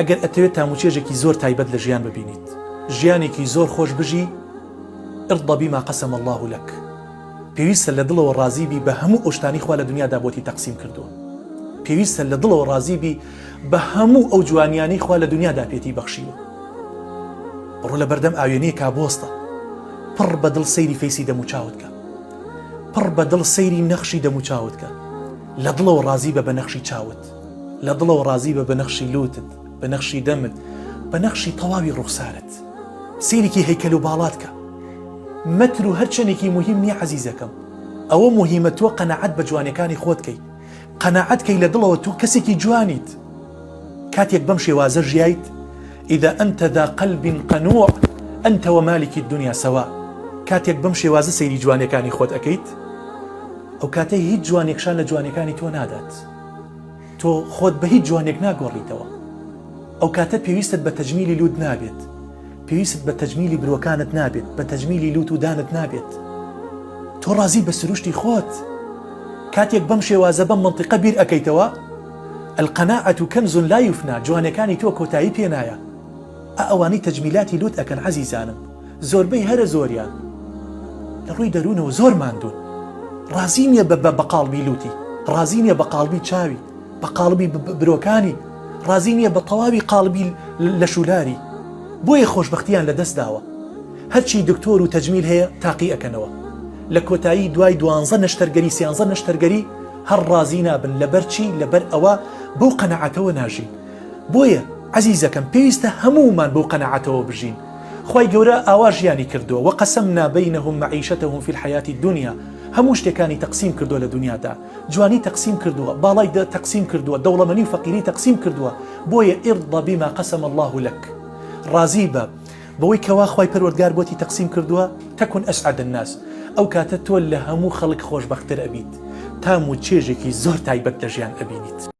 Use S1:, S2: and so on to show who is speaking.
S1: ئەگەر ئەتەوێت تاموچێژێکی زۆر تایبەت لە ژیان ببینیت، ژیانێکی زۆر خۆش بژی، ارض بما قسم اللە لک، پێویستە لە دڵەوە ڕازی بی بە هەموو ئەو شتانەی خوا لە دنیادا بۆتی تەقسیم کردووە. پێویستە لە دڵەوە ڕازی بی بە هەموو ئەو جوانیانەی خوا لە دنیادا پێتی بەخشیوە. بڕۆ لە بەردەم ئاوێنەیەکا بۆستە، پڕ بە دڵ سەیری face ی دەموچاوت کە. پڕ بە دڵ سەیری نەخشی دەموچاوت کە. لە دڵەوە ڕازی بە بە نەخشی چاوت. لە دڵەوە ڕازی بە بە نەخشی لووتت، بە نەخشی دەمت، بە نەخشی تەواوی ڕوخسارت. سەیرێکی هەیکەل و باڵات کە. مەتر و هەر چەنێکی موهیم نیە عەزیزەکەم. ئەوە موهیمە تۆ قەناعەت بە جوانیەکانی خۆت کەی. قەناعەت کەی لە دڵەوە تۆ کەسێکی جوانیت. کاتێک بەم شێوازە ژیایت، اذا انت ذا قلب قنوع انت ومالک الدنیا سواء، کاتێک بەم شێوازە سەیری جوانیەکانی خۆت ئەکەیت، ئەوکاتە هیچ جوانیەک شان لە جوانیەکانی تۆ نادات. تۆ خۆت بە هیچ جوانێک ناگۆڕیتەوە. ئەوکاتە پێویستت بە تەجمیلی لوت نابێت. پێویستت بە تەجمیلی برۆکانت نابێت، بە تەجمیلی لوت و دانت نابێت. تۆ ڕازی بە سروشتی خۆت. کاتێک بەم شێوازە بەم مەنتیقە بیر ئەکەیتەوە، القناعة کنز لا یفنی، جوانێکانی تۆ کۆتایی پێ نایە. ئا ئەوانەی تەجمیلاتی لوت ئەکەن عەزیزانم زۆربەی هەرە زۆریان لە ڕووی دەروونەوە زۆر ماندوون. ڕازی نییە بە بە قاڵبی لوتی، ڕازی نییە بە قاڵبی چاوی، بە قاڵبی برۆکانی، ڕازی نییە بە تەواوی قاڵبی لەش و لاری. بۆیە خۆشبەختییان لە دەست داوە. هەرچی دکتۆر و تەجمیل هەیە تاقی ئەکەنەوە. لە کۆتایی دوای دوانزە نەشتەرگەری سیانزە نەشتەرگەری هەر ڕازی نابن لەبەر چی لەبەر ئەوە بەو قەناعەتەوە ناژین. بۆیە عەزیزەکەم پێویستە هەموومان بەو قەناعەتەوە بژین. خوای گەورە ئاوا ژیانی کردووە، وقسمنا بینهم معیشتهم فی الحیاة الدنیا، هەموو شتێکانی تەقسیم کردووە لە دونیادا، جوانی تەقسیم کردووە، باڵای تەقسیم کردووە، دەوڵەمەنی و فەقیری تەقسیم کردووە، بۆیە ارض بما قسم اللە لک، ڕازی بە بەوەی کەوا خوای پەروەردگار بۆتی تەقسیم کردووە، تکن اسعد الناس، ئەو کاتە تۆ لە هەموو خەڵک خۆشبەختتر ئەبیت، تام و چێژێکی زۆر تایبەت لە ژیان ئەبینیت.